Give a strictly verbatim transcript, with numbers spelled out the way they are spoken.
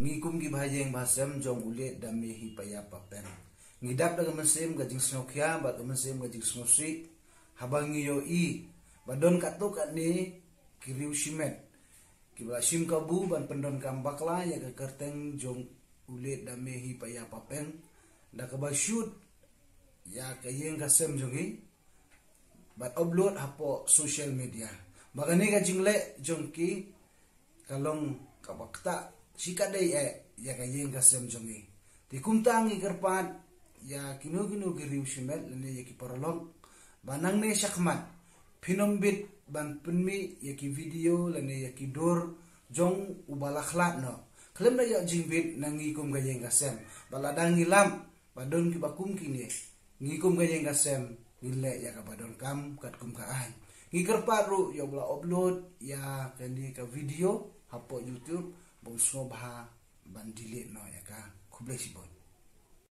Ngi kum ki bahaiing bahasem jong u Late Dame Hi Paya Papeng, ngi dap da ka mynsiem ka jingsngewkhia bad ka mynsiem ka jingsngewsih haba ngi ïohi ba don katto katne ki riew shimet kiba la shim kabu ban pyndonkam bakla ïa ka kyrteng jong u Late Dame Hi Paya Papeng da kaba shoot ïa ka ïing ka sem jong ngi bad upload hapoh social media. Ba kane ka jingleh jong ki ka long kaba ktah shikatdei eh ïa ka ïing ka sem jong ngi. Te kumta ngi kyrpad ïa kino kino ki riew shimet lane ïa ki paralok ba nangne shakhmat phin ym bit ban pynmih ïa ki video lane ïa ki dur jong uba la khlad noh. Khlem da ïoh jingbit na ngi kum ka ïing ka sem. Ba lada ngi lap ba don kiba kum kine, ngi kum ka ïing ka sem ngin leh ïa kaba donkam katkum ka aiñ. Ngi kyrpad ruh ïa uba la upload ïa kane ka video hapoh YouTube ba un sngewbha ban delete noh ïa ka. Khublei shibun.